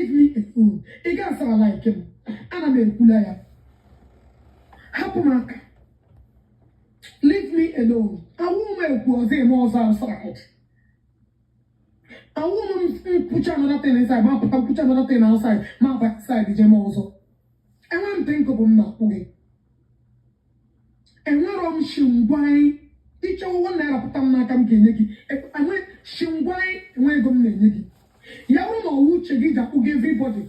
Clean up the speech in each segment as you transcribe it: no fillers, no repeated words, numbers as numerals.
Leave me alone. Ị ga-asa ala ike m. Ana m ekwula ya. Hapụ m aka. Leave me alone. Awụ m ekwu ọzọ eme ọzọ outside. Awụ m nkwucha another thing inside, ma pụta nkwucha another thing outside, ma aba inside jem ọzọ. Enwe m think bụ m na-akwụ gị. Enwerọ m shingwanyị. Ịchọwa 1 naira pụta m n'aka m ga-enye gị. Enwe shingwanyị, enwe ego m na-enye gị. Ya bụrụ na ọwụ uche gị ji akwụ gị, everybody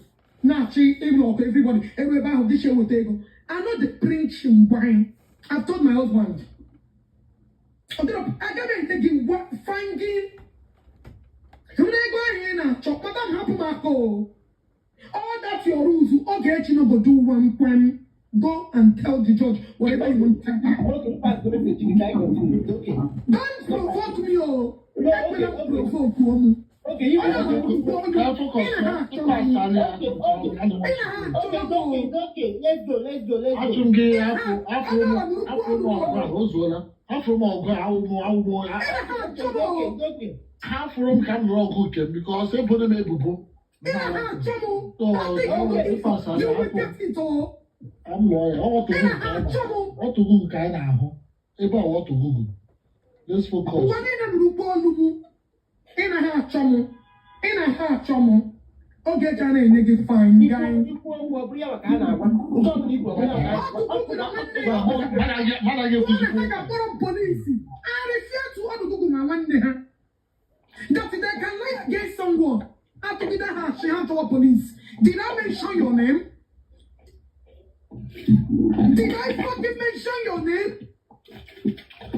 na-achị ịlụ ọgụ, everybody ebe ebe ahụ gị chi eweta ego. I no dey print shingwanyị. I've told my husband. Ọ dịrọ, agaghị enye gị ngwa fangin. Hụrụ ego ahụ ị na-achọ, madam, hapụ m aka o. All that your rules, Ogechi no go do one kwem. Go and tell the judge whatever you want to tell her. Okay, pass the message to the guy, continue. It's okay. Don't provoke me o. No, Ekwela okay, m provoke o. Okay, you Onye okay. ọbụla Ka focus, ị na-achọ focus m. anya. Okay, Ị na-achọ Okay, m it's o. okay, it's okay. Let's go, let's go, let's Achụ go. m gị afọ afọ m afọ m ọgụ a o zuola. Afọ m ọgụ a awụ m awụ m Ị na-achọ It's m okay, o. it's okay. Ha fụrụ m ka m nụrụ ọgụ nke m because eboro m ebubo. Ị na-achọ m. So, That thing ọ you're looking for, pass you will afọ get it o. ka m lụọ ya. Ọ Ị ghọtụgo nke anyị na-achọ m. ọtụgụ nke anyị na-ahụ ebe a ọtụgụgụ. Let's focus. Ụwa niile nụrụ ukwu olu m. Ị na-achọ m. Ị na-achọ m. Ogechi a na-enye gị fine guy. Ikwu okwu, ọ bụrụ ya maka a na-agwa. Nke ọ bụla ikwu, ọ bụrụ ya maka a Ọtụtụ na nwanne ya Mana gị Nwanne ekwuzikwu. ha ga-akpọrọ m polisi. I refer to Ọdụgụgụ na nwanne ha. That they can lie against someone. Atụgide ha achị ha chọwa police. Did I mention your name? Did I fucking mention your name?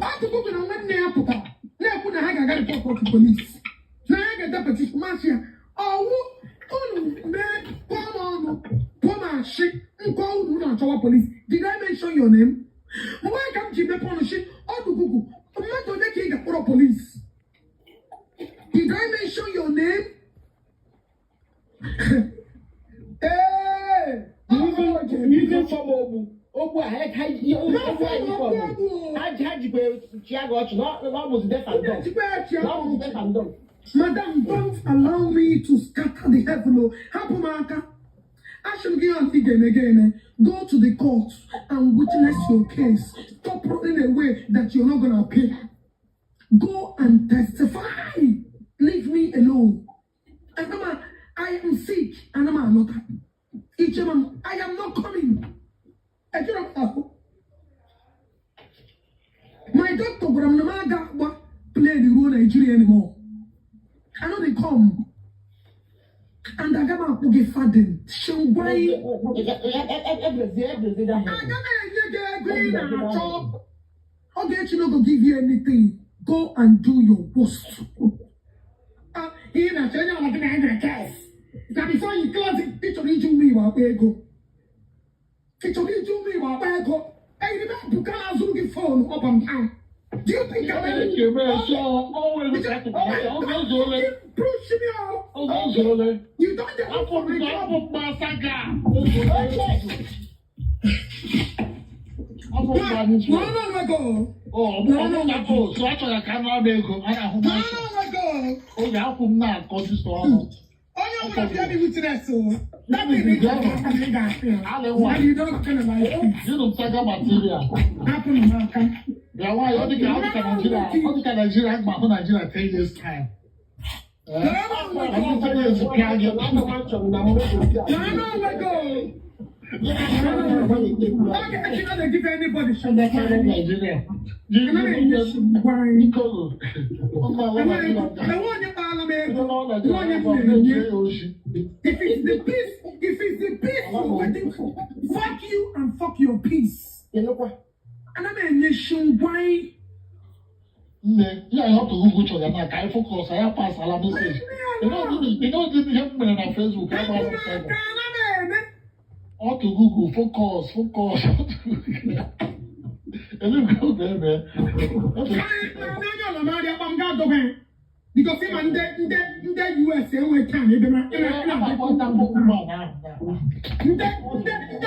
Ọdụgụgụ na nwanne ya pụtara na-ekwu na ha ga-aga report to police. Na ha ga-ede petition masị ya. Ọwụ unu mee kpọọ m ọnụ, kpọọ m ashị nkọ unu, unu achọwa police. Did I mention your name? Mgbe ka m ji mepe ọnụ shi Ọdụgụgụ, mmadụ ole ka ị ga-akpọrọ police? Did I mention your name? Ee! Using form ogbu. Ogbu a, ha ihe ogbu anyị form. Ha jikwa chia gị ọchị na ọ bụzi deaf and dumb. Jikwa ya chia Na ọ bụzi deaf and dumb. Madam, don't allow me to scatter the heaven o. Hapụ m aka. Asị m gị ya ị ga-eme gị eme. Go to the court and witness your case. Stop running away that you're not gonna pay. Go and testify. Leave me alone. I am sick. And I'm not. Ichema, I am not coming. Ejiro m ahụ. My doctor gwara m na m aga agba plane ruo Nigeria anymore. I no dey come. And aga m akwụ gị farthing. Shingwai. Ebrezi, ebrezi that Aga m enye gị ego ị na-achọ. Ogechi no go give you anything. Go and do your worst. Ah, ihe na-achọ onye ọbụla gị na ya nwere case. Na before you close it, ị chọrọ iji ume Igbo akpa ego. Ị chọrọ iji ume Igbo akpa ego. Eyiri m ebuka na-azụrụ gị phone up and down. Do you think I'm Eke mee sọ ọnwa ego ka atụkwara ya oge ozuole. Push me out. Oge ozuole. You don't get Afọ m ka afọ m gbasaga ozuole. Afọ m gba anyị. No, no, no, go. Ọ bụ ọ na so ọ chọrọ ka a nara m ego a na-ahụ m No, asị. no, no, go. Oge akwụ m na-akọ dịsọ ọnụ. Onye ọbụla bịa be witness o. That thing is ị ga-afụ ya. Alị nwa. And you don't kind of like it. Gịnụ m saga material. Hapụ m aka. Bịa nwayọ, ọ dị ka Nigeria, ọ dị ka Nigeria ma ahụ Nigeria 10 years time. Eh? Nọrọ n'onwe Ọ gị. bụ 10 years pịa gị. Nọrọ n'onwe gị o. Ogechi no dey give anybody shingwai. Nigeria. Anaghị enye shingwai. Biko, ọma ala Nigeria. Enwe onye kpaala m ego. Ndị nọ Enwe onye Nigeria m bụ na-enye. na-eji oshi. If it's the peace, if it's the peace you're waiting for, fuck you and fuck your peace. Ana m enye shingwai. Nne, ihe anyị ọtụ ugwu chọrọ na ka anyị focus, anyị pasala message. You know ihe m mere na Facebook, Hapụ agbara m m cyber. aka, ana m eme. Ọtụ Google, focus, focus. Elu nke ọ ga-eme. Onye ọla na-arịa kpam ga-adọba ya. Because ịma ndị US enwe time ebe na ndị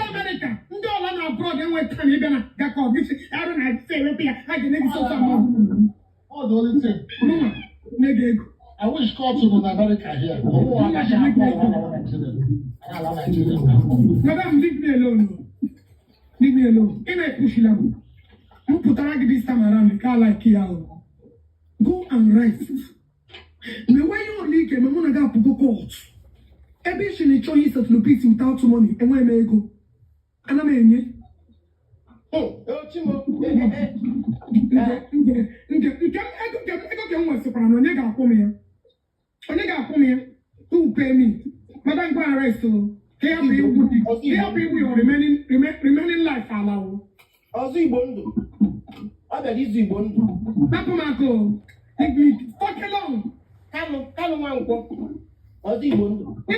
Amerịka, ndị ọla na abroad enwe time ebe na gakọ gị sị arụ na ese ewepụ ya, ha ga-enye gị sosa mma. Ọ dị only thing. Mụnwa nye gị ego. I wish court Court nọ na America here. Ọ bụghị agacha akpọ ọha na Nigeria. Anyị ala Nigeria. Madam, leave me alone o. Leave me alone. Ị na-epushila m. M pụtara gị this time around ka like ya o. Go and rest. Mewe ihe ole ike ma mụ na gị apụgo court. Ebe isi na ịchọghị isettle peace without money, enweghị m ego. Ana m enye. Chimo. Nke ego nke m nwesịkwara na onye ga-akwụ m ya? Onye ga-akwụ m ya? Who will pay me? Madam, go and rest o. Ka ya bụ iwu, ka ya bụ iwu your remaining life ala o. Ọzọ Igbo ndụ. Ọ bịara izu Igbo ndụ. Napụ m aka o. Leave me fuck alone. Kanụ Kanụ Nwankwọ. Ọzọ Igbo ndụ. Ị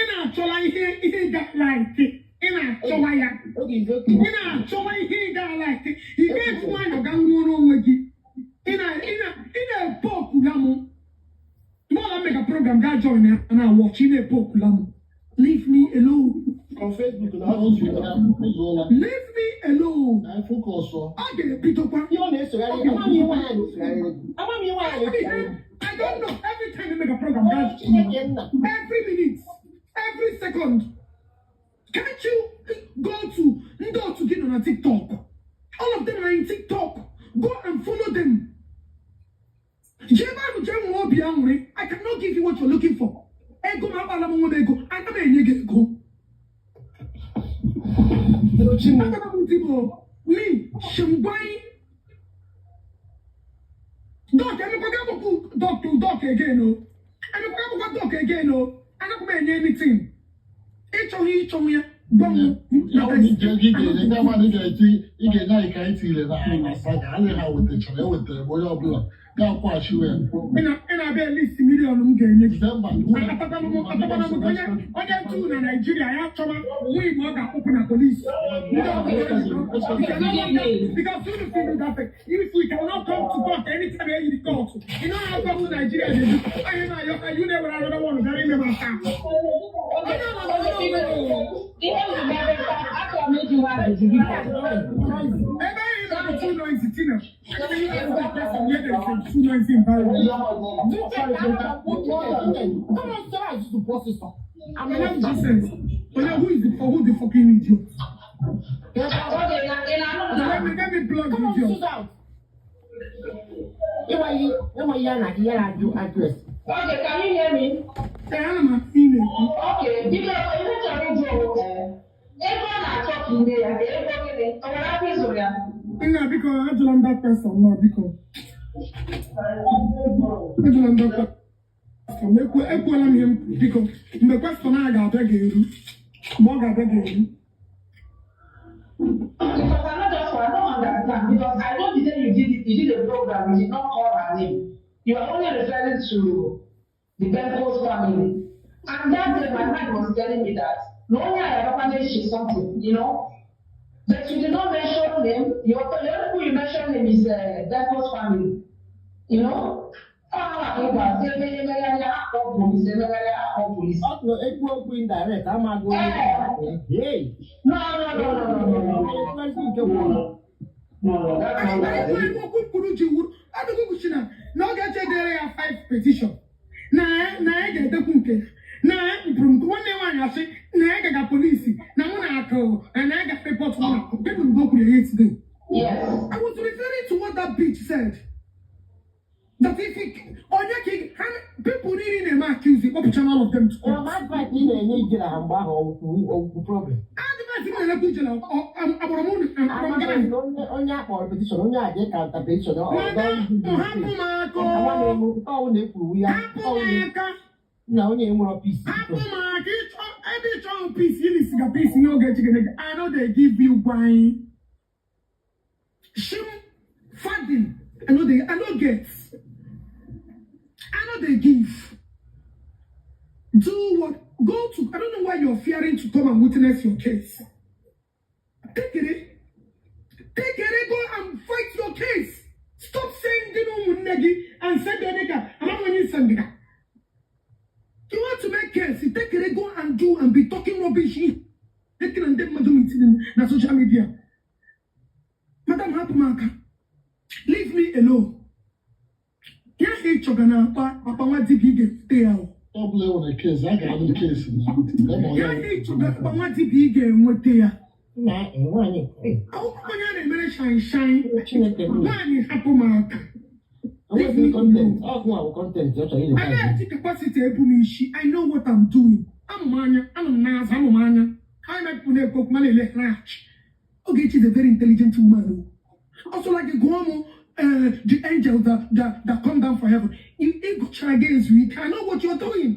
na-achọla ihe ị ga-like. Ị na-achọwa ya. Oge izu oke. Ị na-achọwa ihe ị ga-like. Ị ga-eji nwayọọ gaa nwụrụ onwe gị. Ị na-epe okula m. Mgbe ọla m mega program gaa join ya na watch, ị na-epe okula m. Leave me alone. On Facebook na O ọ zuola. O zuola. Leave me alone. Ka anyị focus ọ. Ọ ga-ebidokwa. Ihe ọ na-esogharị, amaghị ihe nwaanyị na-esogharị gị. Amaghị ihe nwaanyị na-esogharị gị. I don't know. Every time you make a program, Onye gaa Chineke nna. Every minute, every second. Can't you go to ndị otu gị nọ na TikTok? All of them are in TikTok. Go and follow them. Jee ebe ahụ jee nwee obi aṅụrị. I cannot give you what you're looking for. Ego m akpala m onwe m ego. Aga m enye gị ego. Chimo. Agara m di m o. Me, Shingwai. Doc, emekwa gị agbakwu doc to doc again o. Emekwa gị agbakwa doc again o. Agakwa m enye anything. Ịchọghị ịchọghị ya, gwa m. Ya bụ na ike ị ga-enye ndị mmadụ, ị ga-eti, ị ga-enye anyị ka anyị tinyere na saga anyị ha wetachara ewetara m onye ọbụla ga-akwụghachiwe ya. Ị na-abịa list million m ga-enye gị. Disemba. Atakwana m onye tu na Naijiria ya chọba nwa Igbo ọ ga-akpụpụ na polisi. Ndị ọbụla, because unu feel that if we cannot come to court anytime e yiri court, you know how come Nigeria dey do onye na-ayọ ka you na-ewere another one bịara ime m aka. Onye ọbụla onye ọbụla. Ihe m mere ka achọrọ m ịjụ ha ajụjụ, biko. Ebe anyị nọ bụ too noisy, Tina. Ebe you ask the person where there is a too noisy environment. Come on, sir, azụzụ bụ ọsịsọ. Onye nonsense. Onye who the fucking idiot? Oge na ị na-anụ m na Let me plug Come on, idiot. choose out. Ịma ihe ịma ihe a na ihe na-ajụ address. Oge, can you hear me? Ee, ana m asị ị na-ekwu. Okay, biko, ihe chọrọ ịjụ bụ, ego ọ na-achọ ka ime ya ka ego gịnị? O nwere aka ịzụrụ ya? Nna, biko, ajụla m that person nọ, biko. Ajụla m that question. Ekwuola m ihe m kwuru, biko. Mgbe question a ga-abịa ga-eru. Mgbe ọ ga-abịa ga-eru. Because I'm not just for, I don't understand. Because I know the day you did it, you did a program, you did not call her name. You are only referring to the Benkos family. And that day, my mind was telling me that no only I she something. But you did not mention name. The only people you mentioned name is Benkos family. Oh, police, police. Ọ tụrụ ekwu okwu indirect amaghị onye. Hey! No, no, no, no, no, no, no. Ezi nke bụ No, no, that's not Anyị right. nwere okwu kwuru ji wuru adịghị kwuchi na ọ ga-eche dere ya five petition na ya ga-edekwu nke ya na mpụrụ nke nwanne ya nwaanyị asị na ya gaga polisi na mụ na akụ na ya ga report mụ na akụ kedu mgbe o kwuru ya yesterday. Yes. I was referring to what that bitch said. That if he, onye ka ha people niile na-eme accuse, kpọpụchara all of them to court. Ma advice ị na-enye ijere ha mgbe ahụ ọwụkwụ problem. Advice m na-enekwa ije na agbọrọ m unu agbọrọ m gịnị? Amaghị onye onye akpọrọ petition, onye a ga counter petition ọ Mana hapụ m aka. Ọwụ na-ekwuru ya. Hapụ m aka. Na onye nwere peace. Hapụ m aka. Ịchọ ebe ịchọ peace, ili siga peace ihe oge echi ga-enye gị. I no dey give you gwine. Shim fadin. I no get. I no dey give. Do what go to I don't know why you're fearing to come and witness your case. Take it. Take it, go and fight your case. Stop sending ụmụnne gị and send Oneka. I'm when you send it. You want to make case, you take it, go and do and be talking rubbish. Taking and them meeting na social media. Madam, hapụ m aka. Leave me alone. Yeah, Ahụ ị chọga na akpa nwa dibịa, ị ga-enweta ya o. Ọ bụla e nwere case, a ga-anụ case na ema Ihe ya. ahụ ị chọga akpa nwa dibịa, ị ga-enweta ya. Na nwaanyị Akwụkwọ onye a na-emere shine shine. Chineke m. Nwaanyị, hapụ m aka. Enweghị content ọgwụ a bụ content ọ chọrọ iji. A na-eji capacity ebu m isi. I know what I'm doing. Amụ m anya, anọ m n'azụ, amụ m anya. Ha emepụ na-ekwu okwu ma na-ele ha. Ogechi is a very intelligent woman o. Ọsọla gị gụọ m the angel that come down from heaven. Ị gụchara gị ezu ike. I know what you're doing.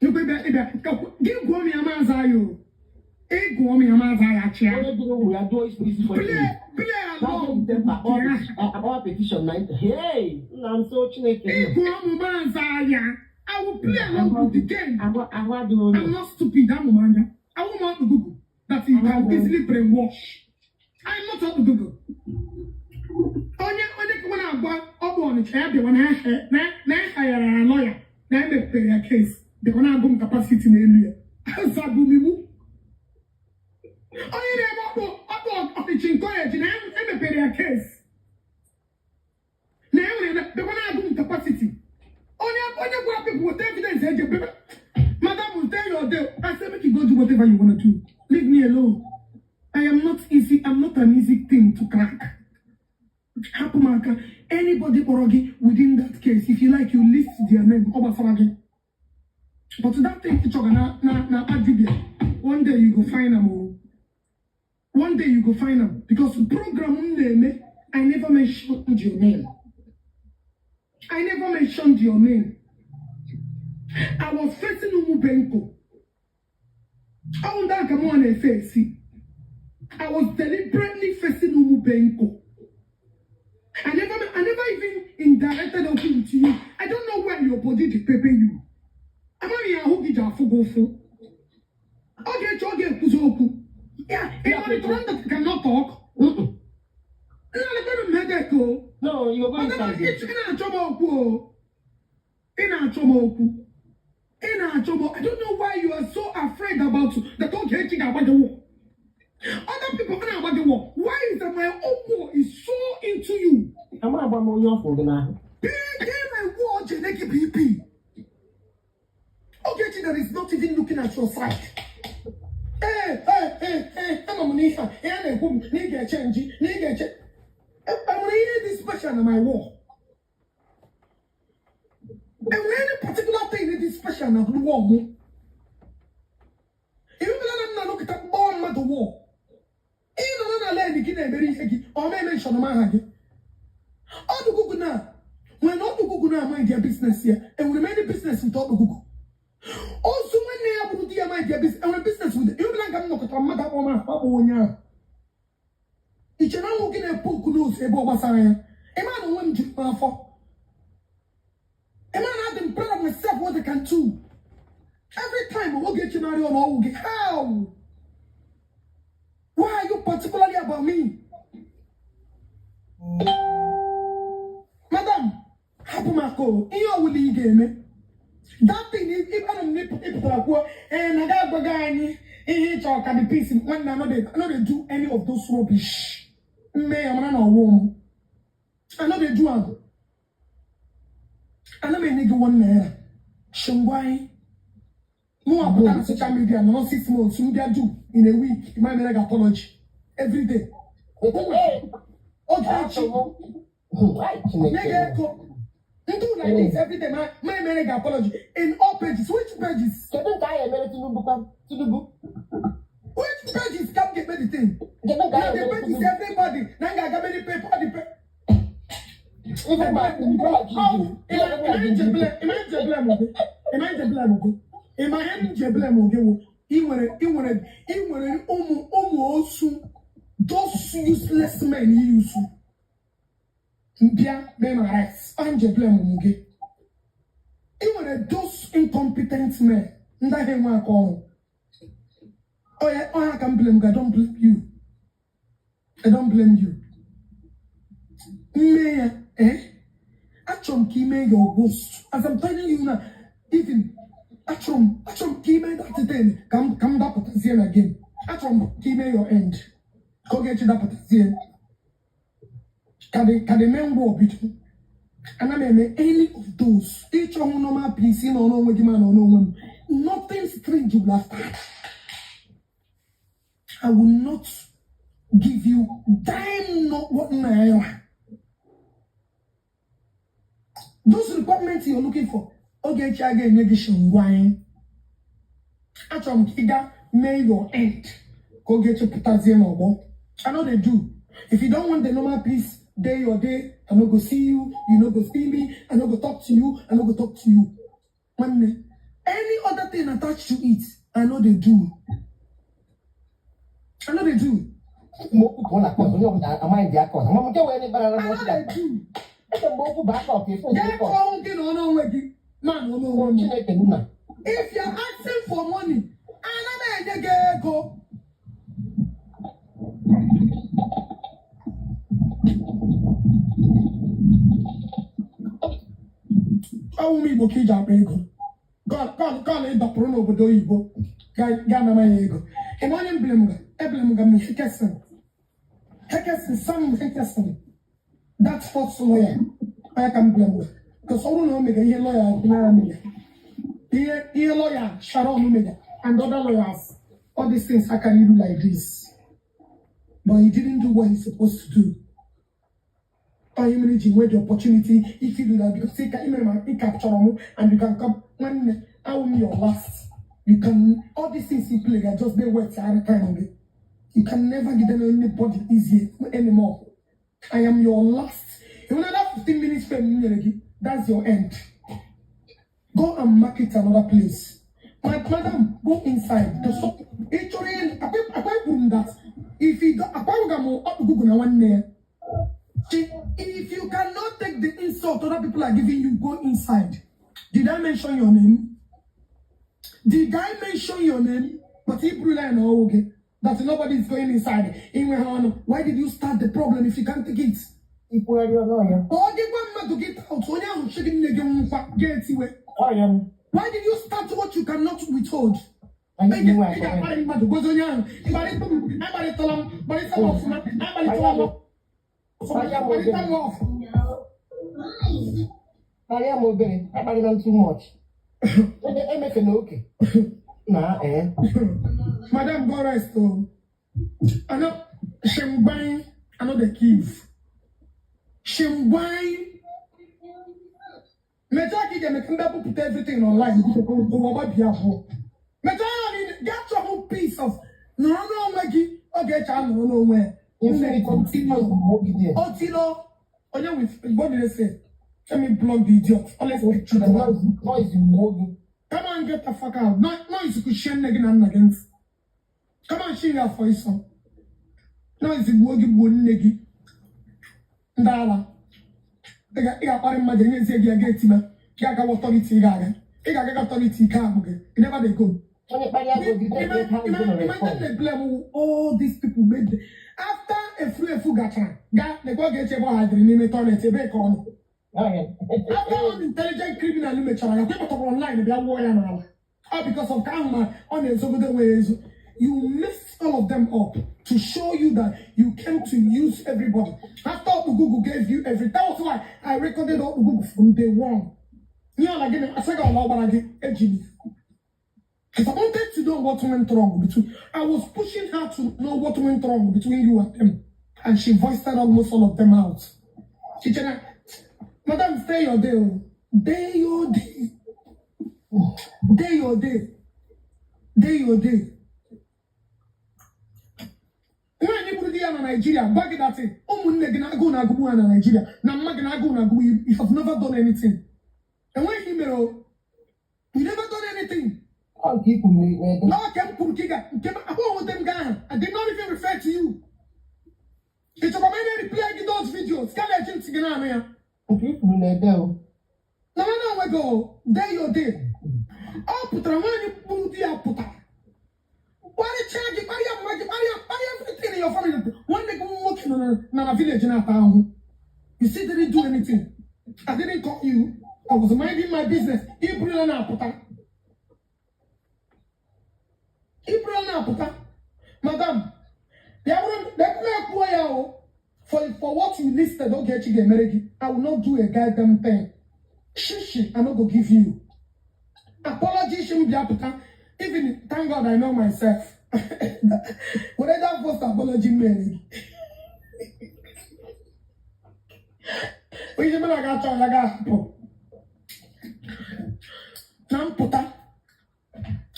Ekwe bịa ịbịa gị gụọ m ya maazị ayo. Ị gụọ m ya maazị aya chịa. Onye duru ụmụ ya duo isi isi for Play play along. Akpọwa petition na hey, nna m, so Chineke. Ị gụọ m maazị aya. I will play along with the game. Ahụ adịghị onye. I'm not stupid. I'm Umanya. I won't want to Google that you can easily brainwash. I'm not on Google. Onye onye ka na-agwa ọ bụ Ọnịcha ya bịawa na ya ya lawyer na emepere ya case, bịawa na-agụ m capacity n'elu ya azabụ m iwu. Onye na-eme ọkpụ Ọnịcha nke ọya ji na emepere ya case na enwere bịawa na-agụ m capacity. Onye onye gwara people with evidence eji ebe. Madam, tell your day. I say make you go do whatever you want to do. Leave me alone. I am not easy. I'm not an easy thing to crack. Hapụ m aka. Anybody kpọrọ gị within that case, if you like, you list their name. Ọ gbasara gị. But that thing ị chọga na akpa dibia, one day you go find am o. One day you go find am because program m na-eme, I never mentioned your name. I never mentioned your name. I was facing Umu Benko. Ọ ndị aka mụ na-efe esi. I was deliberately facing Umu Benko. I never even indirected okwu to you. I don't know why your body dey pepper you. Amaghị ya ahụ gị ji afụ gị ụfụ. Ọ ga-eche ọ ga-ekwuzi okwu. Yeah, ị monitor that cannot talk. Nna, lekwanụ m headache o. No, you go go Ọ inside. ị na-achọ m okwu o. Ị na-achọ m okwu. Ị na-achọ m. I don't know why you are so afraid about that Ogechi ga-agba gị war. Other people na-agba gị war. Why is that my own war is so into you? Ama agba m onye ọfụ gị n'ahụ. Pay my war Chineke BP. Ogechi that is not even looking at your side. Ee, ee, ee, ee, ama m n'ihe a, ihe a na-ekwu m na ị ga-eche nji, na ị ga-eche. Enwere ihe dị special na my war? Enwere any particular thing dị special na war mụ? Ihe bụla na m na-anọkịta mgbawa mmadụ war. Ị nọrọ na len gị na-emere ihe gị, ọ ma eme nshọn m aha gị. Ọdụgụgụ na nwere na ọdụgụgụ na mind ya business ya. Enwere m any business nke ọdụgụgụ? Ozu nwanne ya bụrụ di ya mind ya business. Enwere business with ihe ọbụla nga m nọkọtara mmadụ akpọ m ahụ akpọ onye ahụ. Iche na nwụ gị na-epu oku n'ozu ebe ọ gbasara ya. Ịma na onwe m juru m afọ. Ịma na adị m proud of myself, what I can do. Every time Ogechi marị ọnụ ọwụ gị, how? Why are you particularly about me? Madam, hapụ m aka o. Ihe ọwụla ị ga-eme. That thing, if anọ m ịpụtara kwuo, ee, na ga agwaghị anyị ihe ịchọ ka the peace. Nwanne, I no dey do any of those rubbish. Mme ya mara na ọwụ m. I no dey do am. Ana m enye gị ₦1. Shingwa anyị. Mụ apụta na social media nọrọ 6 months, m bịa do in a week, ma mere gị apology every day. Ogechi. Ai, Nye gị Chineke. ego. Ndị like this every day, ma emere gị apology in all pages. Which pages? Kedu nke anyị emere Tinubu kwa? Tinubu. Which pages ka m ga-ekpe the thing? Kedu nke Na anyị the emere pages Tinubu? everybody na m ga-aga many paper the Ife ma Tinubu ma Tinubu. Ịma ihe m ji ebele m gị wụ ị nwere ụmụ osu, those useless men yi usu bịa mee m arrest. Ọ nje blame m gị. Ị nwere those incompetent men ndị ahụ enwe aka ọrụ. Ọya ka m blame gị. I don't blame you. I don't blame you. Mme ya, eh, achọrọ m ka ime your worst. As I'm telling you now, even achọrọ m ka ime that thing ka m dapụtazie na game. Achọrọ m ka ime your end ka Ogechi dapụtazie ka the main war bido. Ana m eme any of those. Ịchọhụ normal peace, nọ n'onwe gị ma nọ n'onwe m. Nothing strange will after. I will not give you dime, not 1 naira. Those requirements you're looking for, Ogechi aga enye gị shingwa anyị. Achọrọ m ka ị gaa mee your end ka Ogechi pụtazie n'ọgbọ. I know they do. If you don't want the normal peace, day your day, I no go see you, you no go see me, I no go talk to you, I no go talk to you. Nwanne, any other thing attached to it, I know they do. I know they do. Mgbe okwu pụọ na court, onye ọbụla amaghị dị aka ọzọ. Ma nke wee n'ịkpara na I know ọchị they do. ebe mgbe okwu bụ aka ọka efe Jee court. kọọ gị na ọnụ onwe gị, ma na ọnụ onwe m. Chineke nna. If you're asking for money, ana m enye gị ego. Ọwụ m Igbo ka iji akpa ego. Gọl ị dọpụrụ n'obodo oyibo ga anama ya ego. Ị ma onye mblim ga? Eblim ga m Hickerson. Hickerson, Sam Hickerson. That first lawyer. Onye ka m blame ga. Because ọ bụrụ na o mega ihe lawyer ya mega. Ihe lawyer Sharon mega and other lawyers, all these things aka iru like this. But he didn't do what he's supposed to do. Onye mere ji nwee the opportunity if you do that, because ị ka imere ma ị capture m and you can come when I'm your last. You can all these things you play are just dey wet every time gị. You can never give them anybody easy anymore. I am your last. Even that 15 minutes fame m nyere gị, that's your end. Go and market another place. My madam, go inside. The shop. Ị chọrọ ihe akwa ekwuru m that if you don't, akwa m ọkpụgụgụ na nwanne ya. If you cannot take the insult other people are giving you, go inside. Did I mention your name? Did I mention your name? But he brula and okay. That nobody is going inside. Inwe ha ọnụ. Why did you start the problem if you can't take it? Ikwugharị ọnụ ọhịa. Ọ dịkwa mmadụ get out. Onye ahụ chịrị nne gị nkwa ga-etiwe. Ọhịa m. Why did you start what you cannot withhold? Anyị Ị inwe akọ. ga-akparị mmadụ gozi onye ahụ. Ịkparịta m, akparịtala m, kparịta m ọfụma, akparịtala m ọfụma, kparịta m ọfụma. Kparịa m obere, akparịla m too much. Emefe na oke. Na ee. Madam, go rest o. I know Shemgbain, I know the give. Shemgbain. Mechaa ka ị ga-eme ka ndị bupụta everything online ụwa gbabie abụọ. Mechaa ya niile, gaa chọhụ peace of nọrọ n'onwe gị oge eche anọrọ n'onwe ya. Nne, Infinity. continue. Ogide. Otilo, onye with what did they say? Let me block the idiot. Always picture them. Noise noise gbuo gị. Come on, get the fuck out. No, noise kushie nne gị na nna gị ntị. Come on, share afọ ịsọ. Noise gbuo gị, gbuo nne gị. Ndị ala. Ị ga-akparị mmadụ enyezie gị ya ga-etima. Gị agawa authority ị ga-aga. Ị ga-aga authority ike ahụ gị. You never dey go. Onye kparịa gị ogide ebe ha is gonna Imagine respond. they blame all these people made after efu efu gachara gaa lekwa ga-eche ebe ọ hadịrị n'ime toilet ebe ka ọ nọ. Ọhịa. After one intelligent criminal mechara ya kwepụtara online bịa wụọ ya n'ala. All because of ka ahụ ma ọ na-ezogodo onwe ya ezo. You messed all of them up to show you that you came to use everybody. After Google gave you everything, that was why I recorded Google from day one. Ihe ọla gịnị asị gị ọla ọgbara gị eji m. Because I wanted to know what went wrong between. I was pushing her to know what went wrong between you and them. And she voiced almost all of them out. She said, "Madam, stay your day. Oh. Day your day. Day your day. Day your day." Nwaanyị gburu di ya na Nigeria, gwa gị that ụmụnne gị na-agụụ na-agụgbu ha na Nigeria, na mma gị na-agụụ na-agụgbu you, you have never done anything. Enweghị ihe i mere o. You never done anything. Ọ nke i kwuru na-ede. No, nke m kwuru ka ị ga nke m akpọ onwete m gị aha. I did not even refer to you. Ị chọkwa m ị na-replay gị those videos ka na-eji ntị gị na-anụ ya. Nke i kwuru na-ede o. Na na onwe gị o, day your day. Ọ pụtara nwaanyị gburu di ya pụtara. Kparịchaa gị, kparịa mma gị, kparịa kparịa everything in your family. Nwanne gị nwoke nọ na village na-ata ahụhụ. You still didn't do anything. I didn't call you. I was minding my business. Iburula na-apụta. Iburula na-apụta. Madam, bịa bụrụ na ekwuo ya o. For what you listed, Ogechi ga-emere gị, I will not do a goddamn thing. Shishi, I no go give you. Apology shi m bịa pụta. Even thank God I know myself. Were that first apology mere gị. Onye mere ga-achọ ya ga-ahapụ. Na mpụta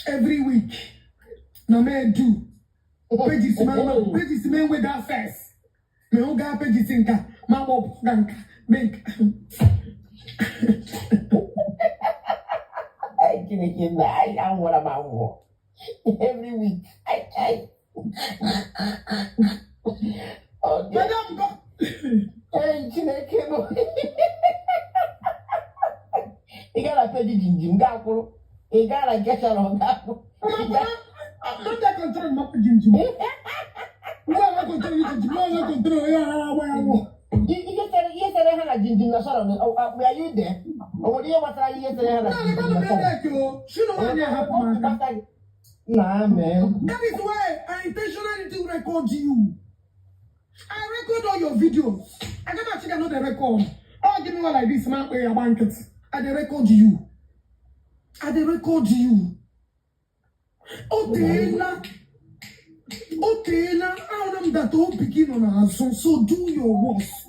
every week na m edu pages ma pages m enweghị access ma hụ gaa pages nka ma gbọpụ ga nka mee nka. Ai, Chineke nna, ai, anwụọla m anwụọ. Every week. Ai, ai. Okay. Madam go. Ei, Chineke m. Ị gara page jinjim gaa kwụrụ. Ị gara nke chọrọ gaa kwụrụ. Not that control mapụ jinjim. Nwa na control jinjim, nwa na control ya agba ya nwụ. Ihe sere ha na jinjim na Sharon, were you there? O nwere ihe gbasara ihe sere ha na Na jinjim na na na Sharon? na o. Shino nwaanyị ahapụ m aka. Nah, man. That is why I intentionally do record you. I record all your videos. I never check another record. Oh, give me one like this, man. Where your bank. I dey record you. I dey record you. O teela. O teela. Ahụrụ m that obi gị nọ n'azụ. So do your worst.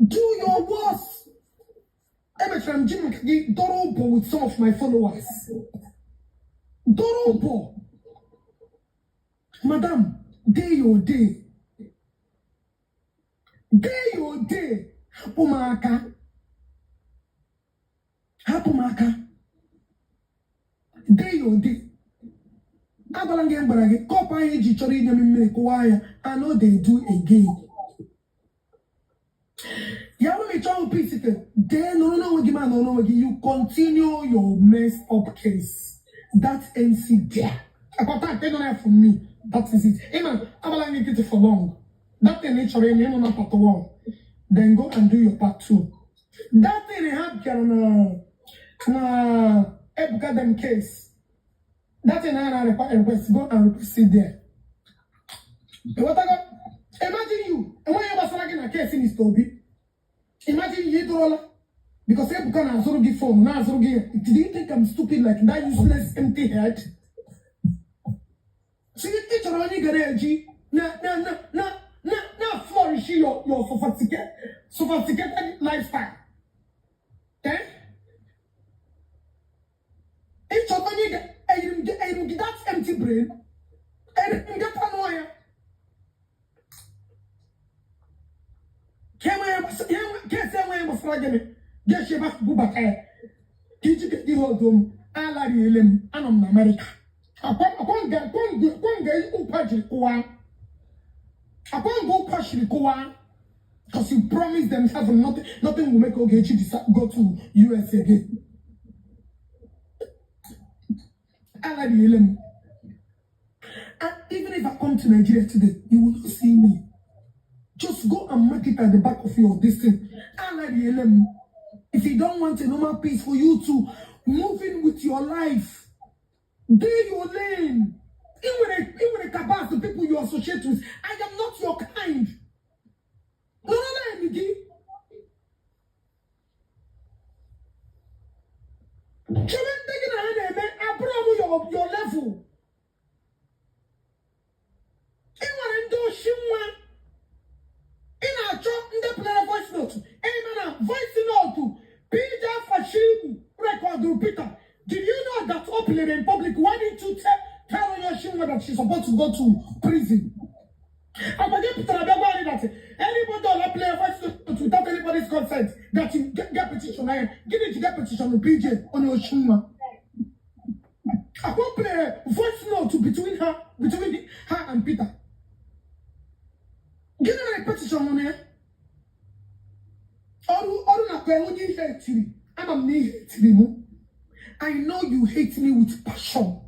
Do your worst. Emechara m ji maka gị dọrọ ụbọ with some of my followers. Dọrọ ụbọ. Madam, dey your day. Dey your day. Hapụ m aka. Hapụ m aka. Dey your day. Agwala m gị, m gwara gị, cup ahụ iji chọrọ inye m mmiri kụwaa ya. I no dey do again. Ya bụrụ na ị chọrọ peace ke dee nọrọ n'onwe gị, ma nọrọ n'onwe gị. You continue your messed up case. That MC there. Akwata nke nọ ya from me. That is it. Ịma agbala gị nkịtị for long. That thing ị chọrọ ime ịnụ na part one. Then go and do your part two. That thing ha bịara na Ebuka them case. That thing ha na request, go and request it there. Ịghọtago? Imagine you, enweghị ihe gbasara gị na case Mr. Obi. Imagine you ịdọrọla because Ebuka na-azụrụ gị phone, na-azụrụ gị. Do you think I'm stupid like that useless empty head? So ị chọrọ onye ga na-eji na flourish your sophisticated lifestyle. Eh? Ị chọrọ onye ga eyiri m gị that empty brain. Eyiri m gị anụ ọhịa. Case enweghị gbasara gịnị ga-esi ebe ahụ bubata ya ka iji ka ihe odo m alariele m. Anọ m na Amerịka. Akwa nga ụkwa jiri kụwa, akwa nga ụkwa shiri kụwa, because you promised them heaven. Nothing, nothing will make Ogechi go to US again. Alariele m. And even if I come to Nigeria today, you will not see me. Just go and mark it at the back of your this thing. Alariele m. If you don't want a normal peace for you to move in with your life, dey your lane. Ị nwere cabals, the people you associate with. I am not your kind. Nọrọ lane gị. Chebe ndị gị na ha na-eme abụrụ m your level. Ị nwere ndị oshi nwa. Ị na-achọ ndị pụtara voice note. Ị ma na voice note PJ Fashibu recorded Peter. Did you know that openly in public? Why didn't you tell onye oshi nwa that she's supposed to go to prison? Agwa gị pụtara bịa gwa anyị that anybody ọla play voice note without anybody's consent, that you get petition anya. Gịnị ji get petition PJ onye oshi nwa? Akwa play voice note between her and Peter. Gịnị mere petition nọ ya? Ọrụ ọrụ nakwa onye ihe tiri. Ama m na ihe tiri mụ. I know you hate me with passion.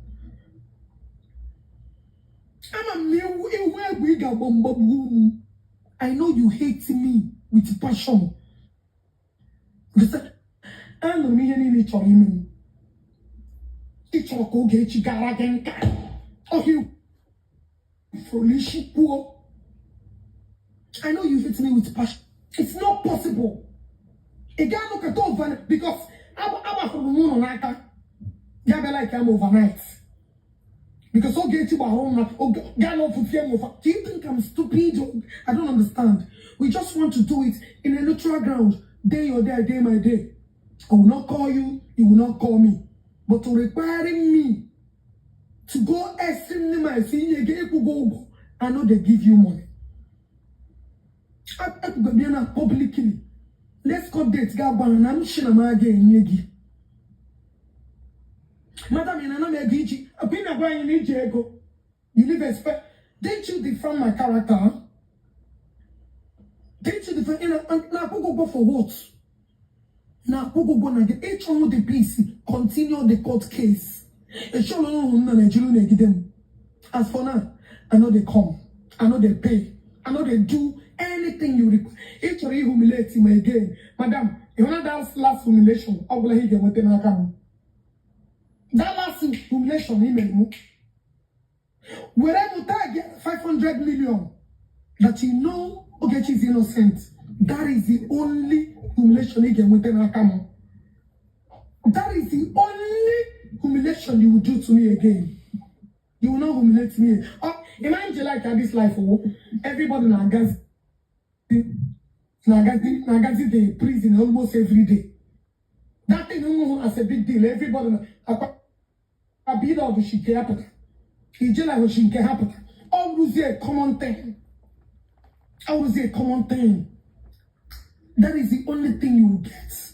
Ama m na iwu egwu ị ga-agba mgbagbu mụ. I know you hate me with passion. Anụrụ m ihe niile ị chọrọ ime m. Ị chọrọ ka Ogechi gara gị nka. Ọhịa fụrụ isi kwuo. I know you hate me with passion. It's not possible. Ị ga-anọkọta over because agbafuru m ụlọ n'aka ya bịa like am overnight. Because Ogechi gbara mma gaa n'ofutie m ụfa. Do you think I'm stupid? I don't understand. We just want to do it in a neutral ground. Day your day, day my day. I will not call you, you will not call me. But to requiring me to go extremely my si inye gị ịkwụgo ụgwọ, I know they give you money. Ekwugo m ya na publicly. Let's cut date ga agwa na m shi na m aga enye gị. Madam, ị na-ana m ego iji akwa ị na-agwa anyị na iji ego. You live expect. Didn't you defend my character? Didn't you defend? Ị na-akwụgo ụgwọ for what? Na-akwụgo ụgwọ na gị ịchọnwụ the peace, continue the court case. Ịchọrọ ụhụ m na Nigeria na-egide m. As for now, I no dey come, I no dey pay, I no dey do anything you require. Ị chọrọ ihumiliate m again, madam. Ị hụna that last humiliation ọ bụla ị ga-enweta n'aka m? That last humiliation ị mere m were m tag 500 million that you know Ogechi is innocent. That is the only humiliation ị ga-enweta n'aka m. That is the only humiliation you will do to me again. You will not humiliate me. Oh, imagine like this life, oh, everybody na-agazi na-agazi na-agazi the prison almost every day. That thing nwụhụ as a big deal. Everybody na akwa abịa ọdụ nke ya pụta. Ijela hoshi nke ha pụta. Ọ bụrụzie a common thing. Ọ bụrụzie a common thing. That is the only thing you will get.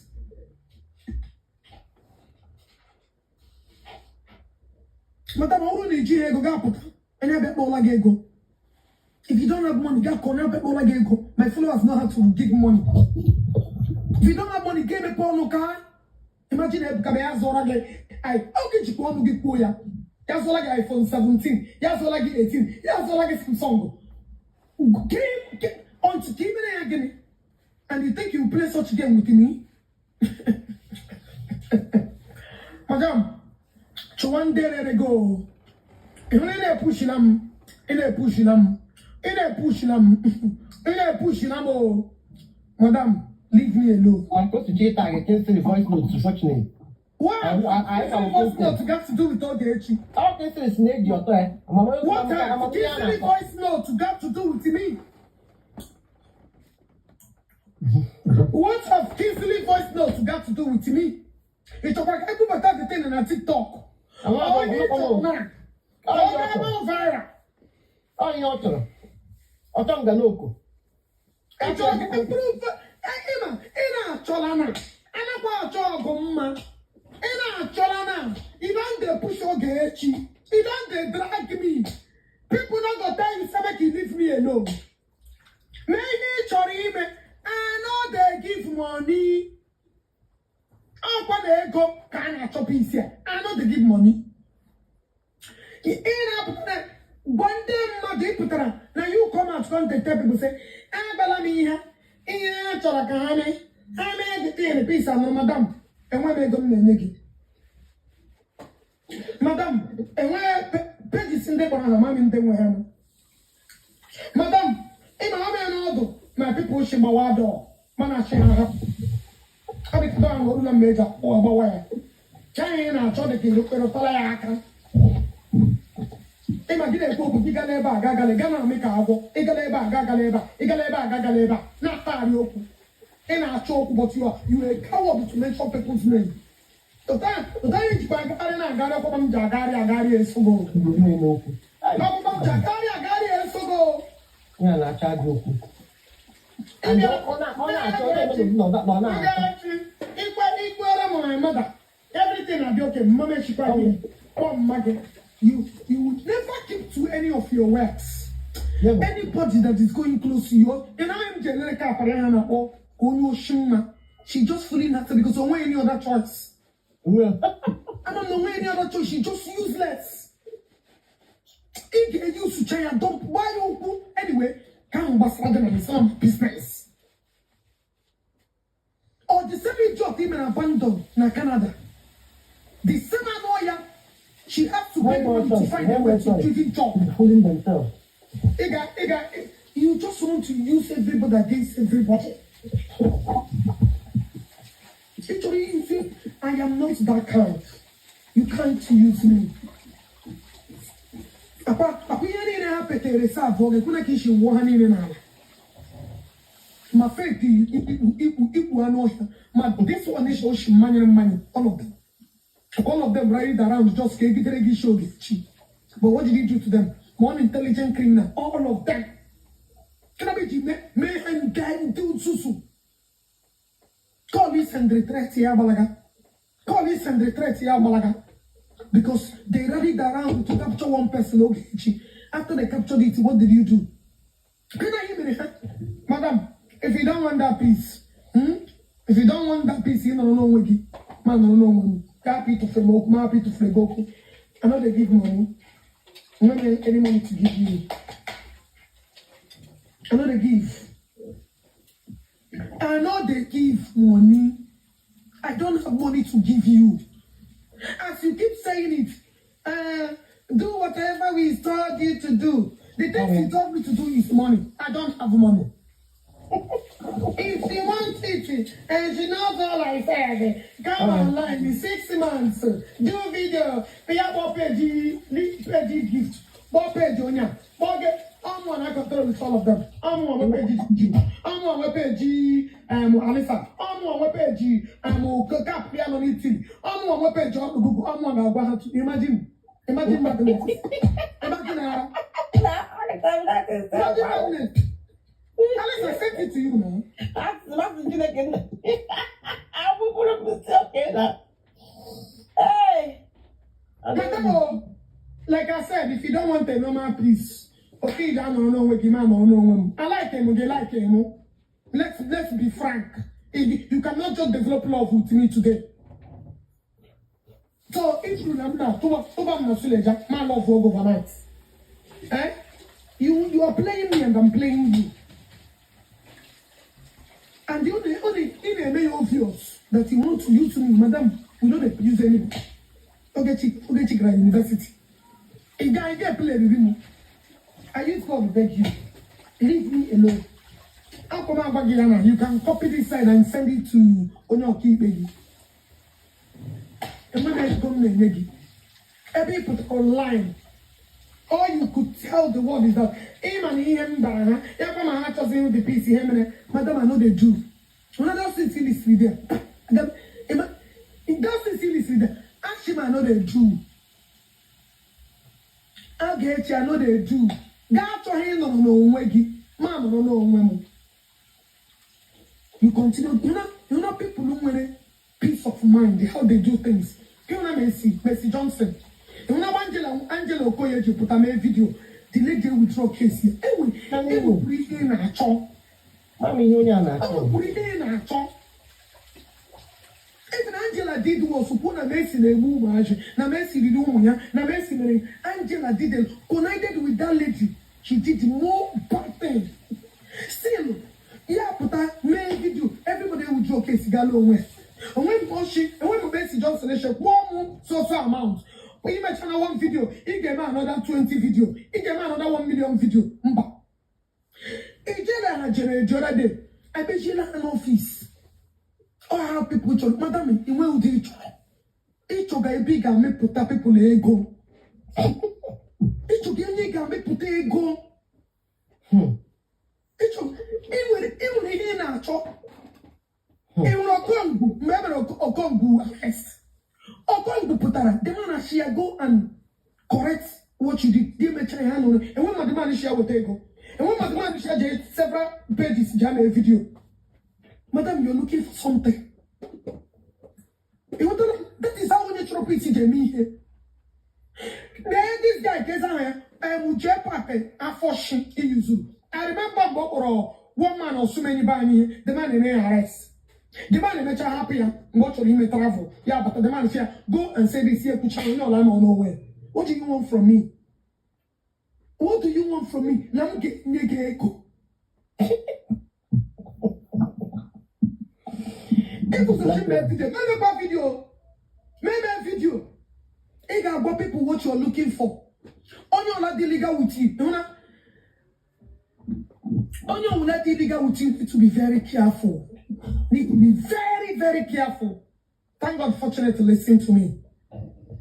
Madam, ọ bụrụ na ijighị ego ga-apụta, onye abịa kpọọla gị ego. If you don't have money, gaa kọọ onye abịa kpọọla gị ego. My followers know how to give money. If you don't have money, ga emepe ọnụ ka imagine Ebuka bịa ya zụọra gị oge jikwa ọnụ gị kwuo ya. Ya zụọla gị iPhone 17, ya zụọla gị 18, ya zụọla gị Samsung. Until ka i mere ya gịnị? And you think you play such game with me? Madam, chụwa ndị rere go. Ị hụrụ ị na-epushila m, ị na-epushila m, ị na-epushila m, ị na-epushila m o. Madam, leave me alone. I'm supposed to cheat and the voice note, fortunately. What? I Voice note got to do with Ogechi? All this is na-eji ọtọ ya. What has Kingsley voice note got to do with me? What have Kingsley voice note got to do with me? Ị chọkwara ka ekwubata the thing na TikTok? Onye ịchọ na ọ ga-eme viral. Ọ ihe ọ chọrọ. Ọchọ m ga n'oko. Ị chọrọ ka improve ịma ị na-achọla na anakwa achọ ọgụ mma. Ị na-achọla na you don dey push Ogechi. You don dey drag me. People no go tell you say make you leave me alone. Mee ihe ị chọrọ ime. I no dey give money. Ọkwa na ego ka a na-achọpụ isi a. I no dey give money. Ị na-apụta na gwa ndị mmadụ ị pụtara na you come out come dey tell people say agbala m ihe ihe ha chọrọ ka ha mee ha mee the thing peace anụrụ. Madam, enwe m ego m na-enye gị. Madam, enweghị pages ndị kpọrọ ha mami ndị nwe ha nọ. Madam, ị ma ha mee n'ọdụ na people shi gbawa dọọ mana achị ha hapụ ọ dị ka ahụ orula mgbe eji akpụ agbawa ya ka anyị na-achọ dị ka ịrụtara ya aka. Ịma gị na-ekwu okwu gị gala ebe a ga gala gaa na-amị ka agwọ ịgala ebe a ga gala ebe a ịgala ebe a ga gala ebe a na-atagharị okwu ị na-achọ okwu, but you are a coward to mention people's name. Ụta anyị jikwa agagharị na-agagharị akwụkwọ m ji agagharị agagharị esogo N'okwu. akwụkwọ m ji agagharị agagharị esogo. Ya na-achọ ajọ okwu. Ọ na-achọ ọ na-achọ. Ikwe ikwere m my mother, everything na-adị okay. Mama echikwa gị kpọọ mma gị. You would never keep to any of your words. Anybody that is going close to you, ị naghị m ji elere ka akpara ya na-akpọ ka onye oshi mma. She just feeling that because onwe any other choice. I don't know any other choice. She just useless. Ị ga-eji usucha ya dump gbaa ya ụkwụ. Anyway, ka ahụ gbasara gị na the same business. Or the same idiot ị mere abandon na Canada. The same anụ ọhịa. She has to pay money to find a way to give job. Fooling themselves. Ị ga ị ga You just want to use everybody against everybody. Actually, you see, I am not that kind. You can't use me. Akwa ihe niile ha petere sa abụọ gị kwuna ka isi wụọ ha niile n'ala. Ma faith ikpu anụ ọhịa ma this one is oshi mmanya mmanya, all of them. All of them rallied around just ka egidere gị isi oge chi. But what did you do to them? One intelligent criminal, all of them. Kana be ji mee ha nke ndị nzuzu. Call is and threat ya agbalaga. Call is and threat ya agbalaga. Because they rallied around to capture one person, Ogechi. After they captured it, what did you do? Gịnị anyị mere ha? Madam, if you don't want that peace, If you don't want that peace, ị nọrọ n'onwe gị, ma nọrọ n'onwe m. Ka hapụ ịtụfere m okwu, ma hapụ ịtụfere gị okwu. I no dey give money. No get any money to give you. I no dey give. I no dey give money. I don't have money to give you. As you keep saying it, do whatever we told you to do. The things you told me to do is money. I don't have money. If she wants it, and she knows all I said, come online in 6 months, do video, pay up page, page gift, what page on ya, I'm one I control with all of them. I'm one page G, I'm one page Alisa, I'm one page Cap Piano Italy, I'm one page on Google, I'm one I to imagine, imagine madness, imagine, imagine madness. Alisa, I sent it to you now. Asị Chineke nna. Agbụgburu m si oke na. Hey! Madam, oh, like I said, if you don't want a normal peace, okay, you don't know where man or no. I like him, they like him. Let's be frank. If you cannot just develop love with me today. So if you remember, to my love will go overnight. Eh? You are playing me and I'm playing you. And the only in a may obvious that you want to use me, madam, we don't use anybody. Ogechi gara university. A guy get play with me. I use God beg you. Leave me alone. How come I gị ya na you can copy this side and send it to onye ọkaikpe gị? Enweghị ego m na-enye gị. Ebe ị pụtara online, all you could tell the world is that ịma na ihe m bara ha, ya kwa ma ha achọzi ịhụ the peace ihe mere, madam, I no dey do. Another thing is there. Madam, that thing is there. Ashima, I no dey do. A ga-echi, I no dey do. Gaa achọghị ịnọrọ n'onwe gị, ma nọrọ n'onwe m. You continue, you know people who nwere peace of mind, how they do things. You know Mercy Johnson. You know Angela Okoye ji pụta mee video, the lady withdraw case ya. Enwe enwekwuru ihe ị na-achọ. Mama, ihe onye a na-achọ. Enwekwuru ihe ị na-achọ. Even Angela did was kwuo na Mercy na-egbu ụmụazị, na Mercy riri ụmụ ya, na Mercy mere. Angela did it, connived with that lady. She did more bad thing. Still, ya pụta mee video, everybody withdraw case gala onwe. Onwe mgbe oshi, enwe mgbe Mercy Johnson eche kwụọ mụ so so amount. Imecha na one video, ị ga-eme another 20 video, ị ga-eme another 1 million video. Mba. Ijele ha jere ejora de, emechiela ha n'ọfịs. All how people chọrọ, madam, inwe ụdị ị chọrọ. Ịchọga ebe ị ga-amịpụta people ego. Ịchọga onye ị ga-amịpụta ego. Ịchọ ị nwere ihe ị na-achọ. Ị nwere Okongwu mgbe e mere Okongwu arrest. Okongwu pụtara, the man shi ya go and correct what you did. Gị mechara ya nụrụ. Enwe mmadụ man shi ya weta ego. Enwe mmadụ man shi ya jee several pages ji mee video. Madam, you're looking for something. Ịghọtala? That is how onye chọrọ peace ji eme ihe. Lee this guy ka eze ahụ ya, Uche Pape afọ shi iyuzuru. I remember mgbe ọ kpọrọ one man Osumenyi be anyị ihe, the man eme ya arrest. The man emecha hapụ ya mgbe ọ chọrọ ime travel, ya bata, the man sị ya go and say this, ya ekwucha onye ọla nọ n'onwe. What do you want from me? What do you want from me? Na m ga-enye gị ego. Ịkwụsịrị mee video, memekwa video, meme video. Ị ga-agwa people what you're looking for. Onye ọla dị legal with you. Ịhụ na Onye ọbụla dị illegal with you need to be very careful. Need to be very, very careful. Thank God, fortunate to listen to me.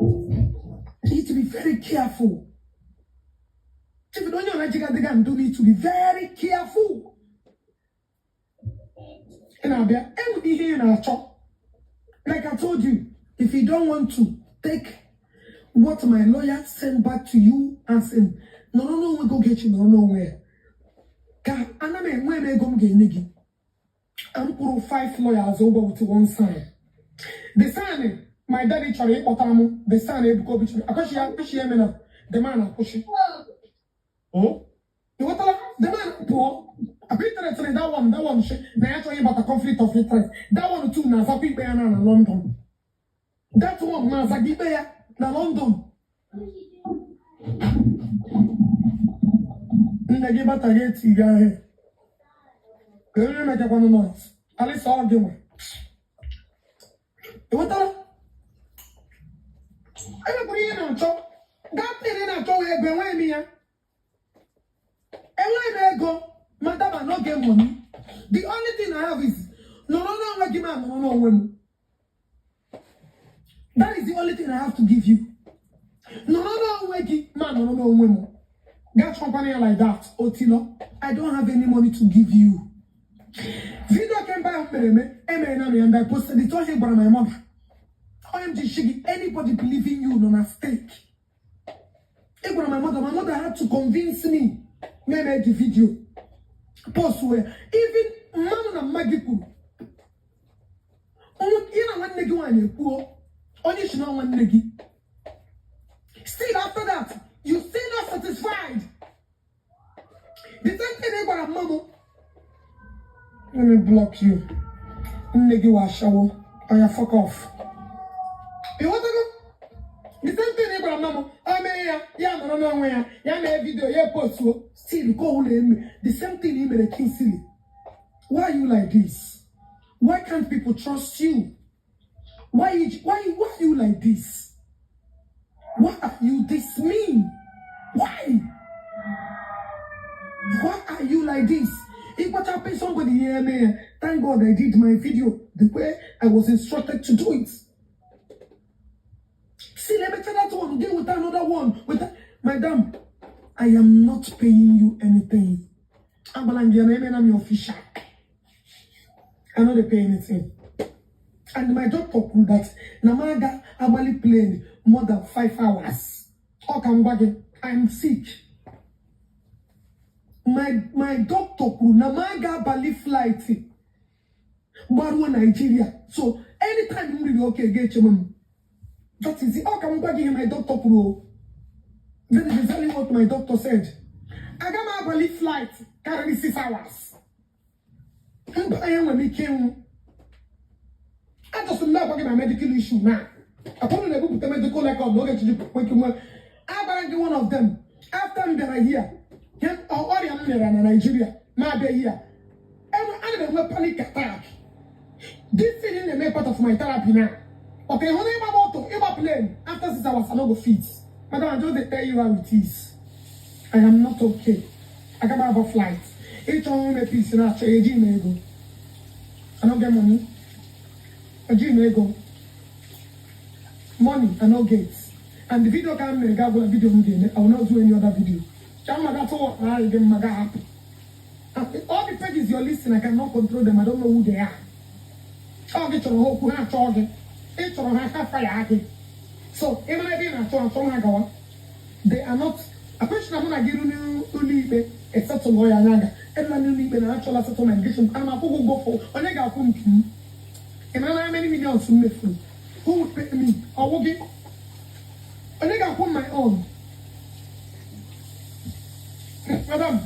You need to be very careful. If you don't know Nigeria, do need to be very careful. Ị na-abịa, enwere ihe ị na-achọ. Like I told you, if you don't want to take what my lawyer sent back to you as in, nọrọ n'onwe gị, Ogechi, nọrọ n'onwe ya. Ka ana m enwe m ego m ga-enye gị. M kwụrụ five lawyers ụgwọ with one sign. The sign, my daddy chọrọ ịkpọtara m, the sign Ebuka Obi chọrọ. Akwụsị ya, akwụsị ya eme na the man akwụsị. Ị ghọtala? The man pụọ. Akwa interest that one shi na ya chọrọ ịbata conflict of interest. That one too na-azakwa ikpe ya na London. That one na-azaga ikpe ya na London. Nne gị bata gị eti gị ahịa. Ka onye mekakwanụ noise. Alisa, ọ gị nwe. Ị ghọtala? Enwekwara ihe na-achọ. That thing ị na-achọ wee ego, enweghị m ya. Enweghị m ego. Madam, I no get money. The only thing I have is nọrọ n'onwe gị, ma nọrọ n'onwe m. That is the only thing I have to give you. Nọrọ n'onwe gị, ma nọrọ n'onwe m. Gaa chọkwana ya like that. Otilo, I don't have any money to give you. Video kemgbe ahụ mere eme, emere na ya and I posted it. Onye gwara my mother. Onye m ji shi gị, anybody believing you nọ na stake. Ị gwara my mother, my mother had to convince me. Meme the video. Post where even mmanụ na mma gị kwuru. Ihe na nwanne gị nwaanyị ekwuo, onye si na nwanne gị. Still after that, you still not satisfied. The same thing ị gwara mma m. Let me block you. Nne gị wa ashawo. Oya, fuck off. Ị ghọtago? The same thing ị gwara mma m, o mee ya, ya nọrọ n'onwe ya, ya mee video, ya postuo. Still, ka ọ na-eme. The same thing ị mere Kingsley. Why are you like this? Why can't people trust you? Why are you like this? Why are you this mean? Why? Why are you like this? If what happened, somebody here, me, thank God I did my video the way I was instructed to do it. See, let me tell that one, deal with another one. With that. Madam, I am not paying you anything. I'm your official. I no dey pay anything. And my doctor kwuru that na m aga agbali plane more than 5 hours. Ọ ka m gwa gị, I'm sick. My doctor kwuru na m aga abalị flight gbaruo Nigeria. So anytime m riri oke ga-eche m. That is it. Ọ ka m gwa gị ihe my doctor kwuru o. That is exactly what my doctor said. Aga m abalị flight karịrị 6 hours. Mba, enwere m ike ịnwụ. Ajọsị m na-agwa gị na medical issue na akpọrọ na-ebupụta medical record n'oge chiji kweke nwe agbara gị one of them after m bịara here. Ọrịa m mere na Nigeria ma abịa here, ana m enwe panic attack. This thing na-eme part of my therapy now. Okay, hụ na ịgba moto, ịgba plane after 6 hours, I no go fit. Madam, I just dey tell you how it is. I am not okay. Aga m aba flight. Ịchọ ime peace na-achọ eji m ego. I no get money. Eji m ego. Money I no get. And the video ka m mere ga agwụla. Video m ga-eme, I will not do any other video. Ka m maga tụwa na gị mma ga hapụ. All the pages you're listing, I cannot control them. I don't know who they are. Ọ gị chọrọ ha okwu, ha achọọ gị. Ị chọrọ ha, ha fire gị. So ị mara ebe ị na-achọ achọ ha gawa. They are not akwesịrị mụ na gị ru n'ụlọ ikpe esetụlụ ya anya ga edula n'ụlọ ikpe na achọla settlement gị. Ana m akwụ gị ụgwọ fọ onye ga-akwụ m nke m. Ị mara na how many millions m mefuru? Who will pay me? Ọwụ gị? Onye ga-akwụ m my own? Madam,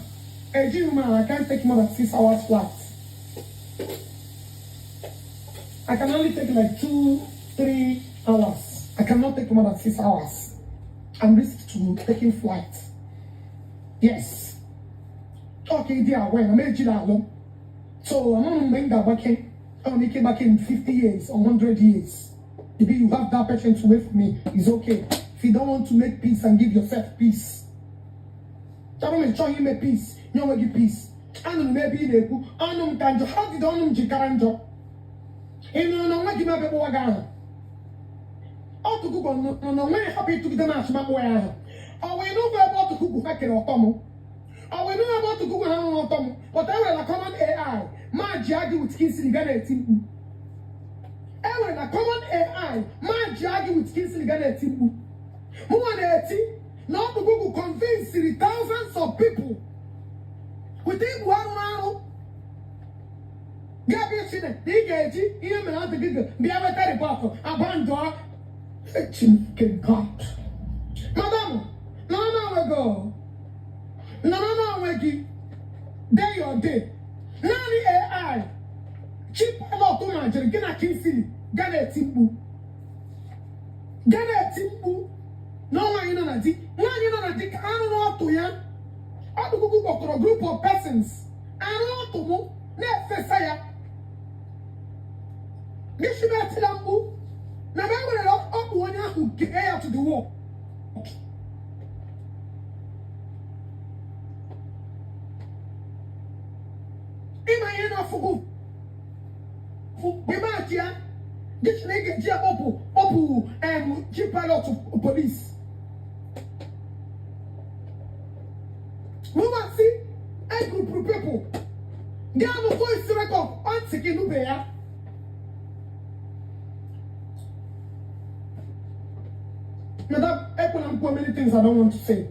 ejighị m. I can't take more than 6 hours flight. I can only take like 2, 3 hours. I cannot take more than 6 hours. I'm risk to taking flight. Yes. Okay, dear, when I'm ejila alụ. So I'm not mgbe m ga-agbake. I'm ike gbake in 50 years or 100 years. If you have that patience to wait for me, it's okay. If you don't want to make peace and give yourself peace. Chọrọ m ịchọghị ime peace, nye onwe gị peace. Anụrụ m ebe ị na-ekwu ọnụ m ka njọ. Ha dịda ọnụ m ji kara njọ. Ị nụrụ na onwe gị m abịa kpọwa gị aha. Ọtụgụgọ nọ na onwe ya hapụ ịtụgide m asị m akpọwa ya aha. Ọ wee n'ụgwọ ebe ọtụgụgụ ha kere ọtọ m. Ọ wee n'ụgwọ ebe ọtụgụgụ ha rụrụ ọtọ m. Pụta enwerela common AI ma ji agị with Kingsley ga na-eti mkpu. Enwere na common AI ma ji agị with Kingsley ga na-eti mkpu. Mụnwa na-eti na ọtụgụgụ convinced thousands of people with igbu arụrụ arụ ga-abịa isi na ị ga-eji ihe mere ọtụgụgụ bịa weta report abandọ Chineke God. Madam, nọrọ n'onwe gị o. Nọrọ n'onwe gị. Day your day. Naanị AI chief pilot ma jiri gị na Kingsley ga na-eti mkpu. Ga na-eti mkpu na nwaanyị nọ na di. Nwaanyị nọ na di ka arụrụ ọtụ ya. Ọtụgụgụ kpọkọrọ group of persons. Arụ ọtụ mụ na-efesa ya. Gị shibe etila mkpu na m enwere ọkpụ onye ahụ gee ya to the wall. Ịma ihe na-afụgụ fụ ịmachi ya gị sị na ị ga-eji ya kpọpụ chief pilot police. Mụnwa si a group of people gaa nụ voice record ntị gị nube ya. Madam, ekwela m kwuo many things I don't want to say.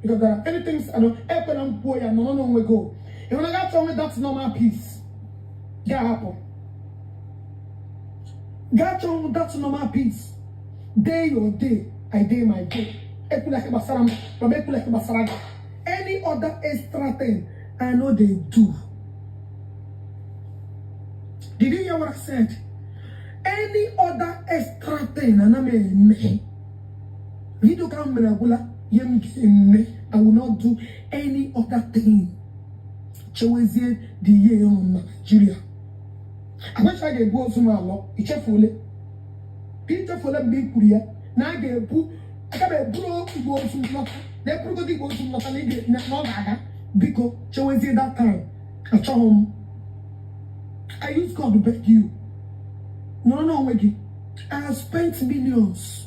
Because there are many things I don't. Ekwela m kwuo ya nọrọ n'onwe gị o. Ị hụrụ ga chọọ onwe that normal peace. Ga-ahapụ. Gaa chọọ onwe that normal peace. Day your day, I day my day. Ekwela ihe gbasara m, ma ekwela ihe gbasara gị. Any other extra thing, I know they do. Did you hear what I said? Any other extra thing, ana m eme. Video ka m mere agwụla, ihe m ga-eme. I will not do any other thing. Chewezie the year ịhụ m na Nigeria. Agbacha ga-ebu ozu m alọ, ichefuole. Ka ichefuole mgbe i kwuru ya na a ga-ebu aga m eburu igbe ozu m lọta na eburugodo igbe ozu m lọta na na ọ ga-aga. Biko chewezie that time. Achọghị m. I use God to beg you. Nọrọ n'onwe gị. I have spent millions.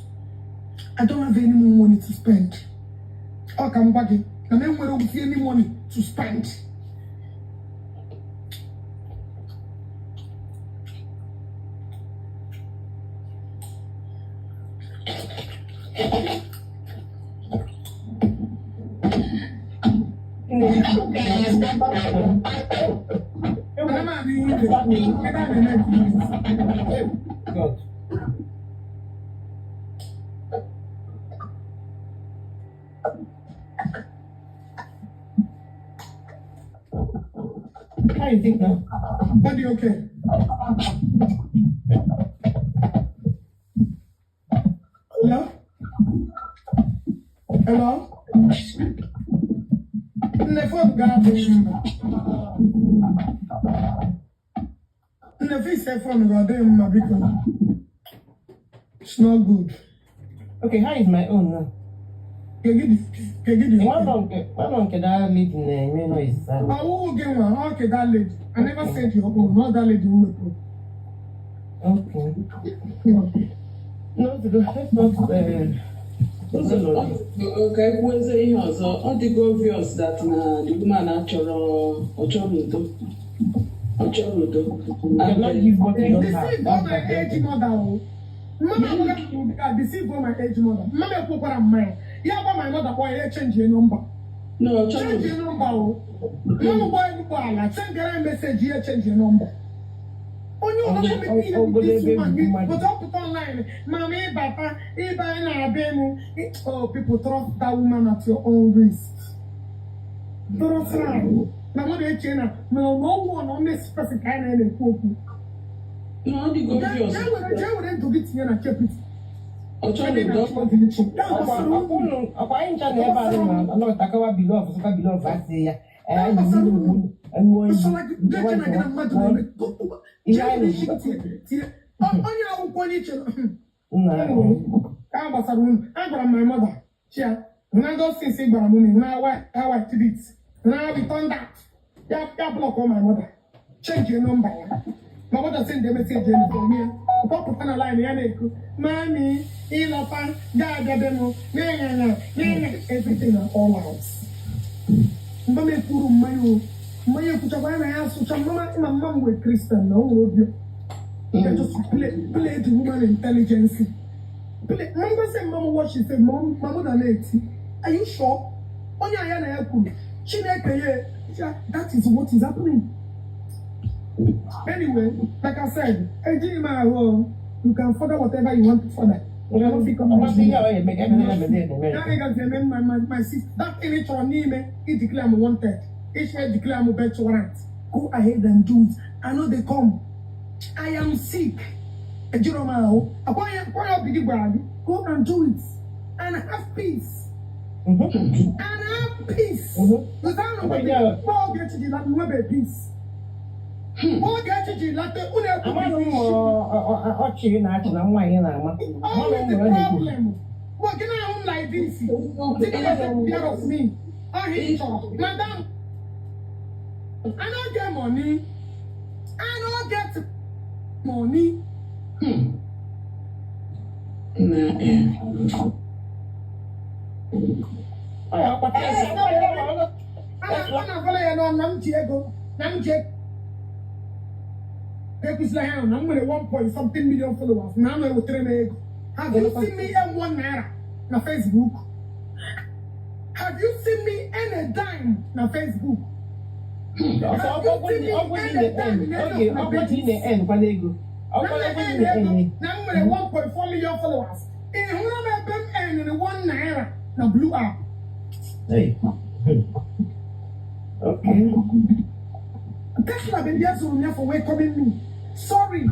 I don't have any more money to spend. Ọ ka m gwa gị na m enwere ozi any money to spend. Ana m anụ ihe ị na-ekwu ebe a na-eme nke God. How is it now? Ọ dị okay. Hello? Hello? Nne phone ga-adịghị mma. Nne fix phone ga ọ dịghị mma biko. It's not good. Okay, how is my own now? Kegidi. One of that lady na-eme noise. Ọwụwụ gị nwa, okay, that lady. I never said your own, not that lady who wepụrụ. Okay. No, let's not. Ka ekwuezie ihe ọzọ, ọ dịgo obvious that na the woman achọrọ, ọ chọrọ udo, ọ chọrọ udo. You cannot give what you don't have. Deceive all my age mother o. Mama agwaghị m deceive all my age mother. Mama ekwekwara mma ya. Ya gwa my mother kpọọ ya change number. No, ọ chọrọ Change udo. number o. Mama gwa ya ala sendere ya message ya change number. Onye ọbụla na-emete ihe with this woman, but ọ pụta online, mama ịbata ịba na-abịa emu. Oh, people, trust that woman at your own risk. Trust her. Na mmadụ eche na na ọwụ na ọ na-esi person ka anyị na-ekwu okwu. No, ọ dịgo obvious. Jee were ndụ gị tinye na chepiti. Ọ chọrọ udo. Ọkwa anyị ncha na ebe a na anọtakawa bilọf sụka bilọf asị ya anyị yi ewu oyi. Ihe onye akwụkwọ onye iche Nna. Ka a gbasara unu, agwara m my mother chia na those things ị gwara m unu na how I did it na we turn that. Ya block my mother, change number ya. My mother send the message for me, kpọpụta na line ya na-ekwu, "Mami, ịlọta ga-abịa be m na na everything na all out." Mgbe m ekwuru mmanya, o mmanya ekwuchakwa ya na ya asụcha mama ma mma m wee Christian na o nwere obi. They just play the woman intelligence. Play. Mama say, "Mama," what she said, "Mom," my mother na-eti, "Are you sure?" Onye anya na ya kwuru, Chineke ya, that is what is happening. Anyway, like I said, ejighị m ahụ o. You can further whatever you want to further. You cannot become Ọmasị ihe ọ eme, ga eme na eme na Ya ị eme my sister, that thing ị chọrọ n'ime, I declare m wanted. Ị declare m birth warrant. Go ahead and do it. I know they come. I am sick. Ejiro m ahụ. Akwa ya obi gị gwara gị, go and do it. And have peace. And have peace. Without nobody, oge echi ji lata nwebe peace. Oge echi ji lata unu ekwu. Amaghị m ma ọchị na-achị na nwaanyị na-ama. Always the problem. Well, get out like this. Take care of me. Oh, he chọrọ. Madam, I don't get money. I don't get money. Na eh. Ọ ya ọkpata Ọ na-agwala ya n'ọnụ na m ji ego, na m ji ego. Ekwesịla ya na m nwere 1 point something million followers na anọ ewetara m ego. Have you seen me earn ₦1 na Facebook? Have you seen me earn a dime na Facebook? Ọgwụ ị na-en kwana ego. Na m na-earn ego na m nwere 1.4 million followers. Ị hụrụ m ebe m earnere ₦1 na Blue App? Okay. Tesla been there zụrụ m ya for welcoming me. Sorry.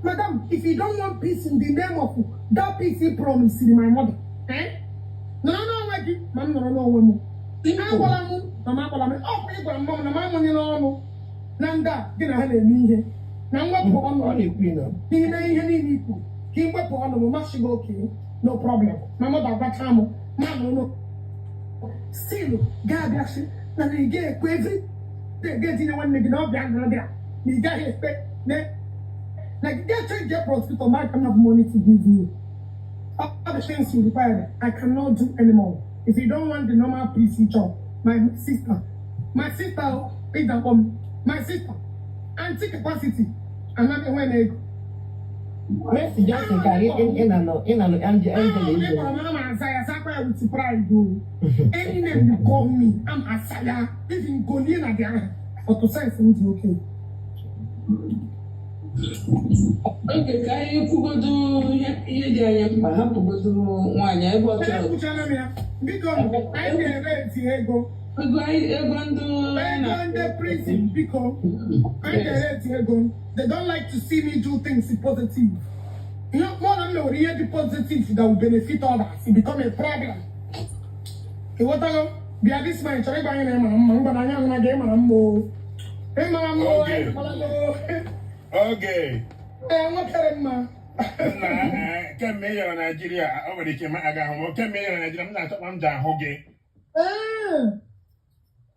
Madam, if you don't want peace in the name of that peace he promised my mother, eh? Nọrọ n'onwe gị ma m nọrọ n'onwe m. Agwala m na m agwala m ọ bụ ịgwara mma m na m amụnye n'ọnụ na ndị a gị na ha na-eme ihe na mwepụ ọnụ Ọ na-ekwu na n'ime ihe niile ikwu ka ị wepụ ọnụ m masị gị, oke, no problem. Ma mother gwacha m ma nọ still ga-abịasị na na ị ga-ekwe every day ga-etinye nwanne gị na ọbịa na ọbịa na ị gaghị ekpe na na gị ga-change your prosecutor. I can have money to give you all the things you require. I cannot do anymore. If you don't want the normal PC job, my sister, my sister is my sister anti capacity anaghị enwe na ego. Mercy Johnson ka ị na-anụ Angela Ah, Eze. I'm Asaya, Sakwa with pride, though. Any name you call me, I'm Asaya. Even Golina there. But to sense me, okay. Oge ka anyị kwugodo ihe dị anyị mkpa, hapụgodo nwaanyị ebe ọ chọrọ. Ekwuchana m ya. Biko, anyị na-ere eti ego. Ego anyị, ego ndị Ego ndị prison, biko. Anyị na-ere eti ego. They don't like to see me do things positive. Ihe more than nwere ihe dị positive that will benefit others, it become a problem. Ịghọtago? Bịa, this man chọrọ ịgba anyị na ịmara mma, mgba na anya ahụ na gị ịmara mma o. Ịmara mma o, Okay. anyị mara o. Oge Ee, nwokere mma. nna kemgbe ị gara Naijiria, o nwere ike ma aga ahụ m. Kemgbe ị gara Naijiria, m na-achọkwa m ji ahụ gị. Ee,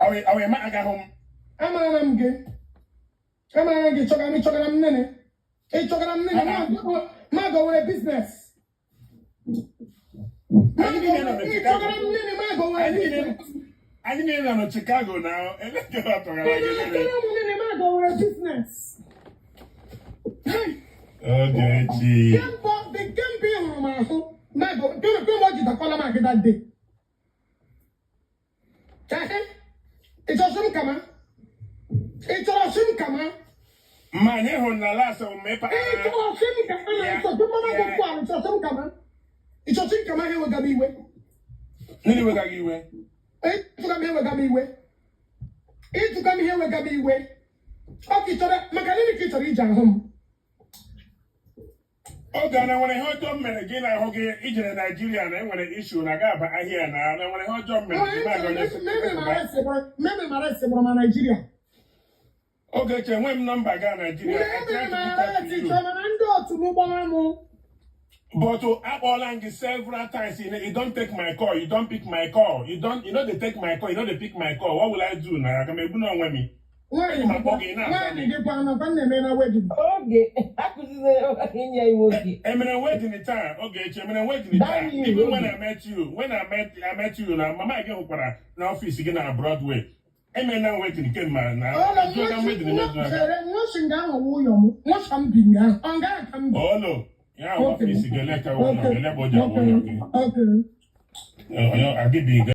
ọ wee ma aga ahụ m. Amaara m gị. Amaara m gị, chọgara m, ịchọgara m nene. Ịchọgara m nene, ma ga nwere business. Anyị niile nọ na Chicago. Ịchọgara m nene, ma ga nwere Anyị niile business. Anyị niile nọ na Chicago na elekere atọgara gị nene. Ịchọgara m nene, ma ga nwere business. Hey! Ogechi. Kemgbe ị hụrụ m ahụ, ma ga kemgbe o jidakwala m agịda day. Ehe. Ị chọrọ sị m kama? Ị chọrọ sị m kama? Ma anyị hụrụ na last mmepe. Ị chọrọ sị m kama na ịchọ sị mama gị kwụ arụ, chọrọ sị m kama? Ị chọrọ sị m kama ha ewega m iwe? Nini wega gị iwe? Ịtụga m ewega m iwe. Ịtụga m ihe ewega m iwe. Ọ ka ị chọrọ maka gịnị ka ị chọrọ iji ahụ m? Oge a na nwere ihe ọjọọ m mere gị na-ahụ gị ijere Naijiria na enwere issue na ga-aba ahịa na nwere ihe ọjọọ m mere gị na-aga onye. Meme mara esi gbọrọ ma Naijiria. Ogechi, enwe m nọmba gaa Naijiria. I Meme tried to mara reach out to esi you. chọrọ na ndị otu m gbara m. But akpọọla m gị several times. You don't take my call, you don't pick my call, you don't, you no dey take my call, you no dey pick my call. What will I do na? Aga m egbu n'onwe m? Nwaanyị Enyi m akpọ gị na-aza nwaanyị m. gị kwa anọ kwa na-eme na wedding. Oge akụziri inye iwu oge. Emere wedding taa, Ogechi, emere wedding taa. That you, Even when Oge. I met you, when I met you na mama gị hụkwara n'ọfịs gị na Broadway. Emela wedding kemgbe na Ọ na ejuola m wedding mezu aka. chere nwụchi nga ahụ wụ ụyọ m nwụcha m bi nga ahụ ọ nga ka m bi. Olo, ya ahụ Okay. ọfịs gị ele ka ụlọ Okay. ele bụ ụjọ ụlọ gị. Okay. Onye agịbi.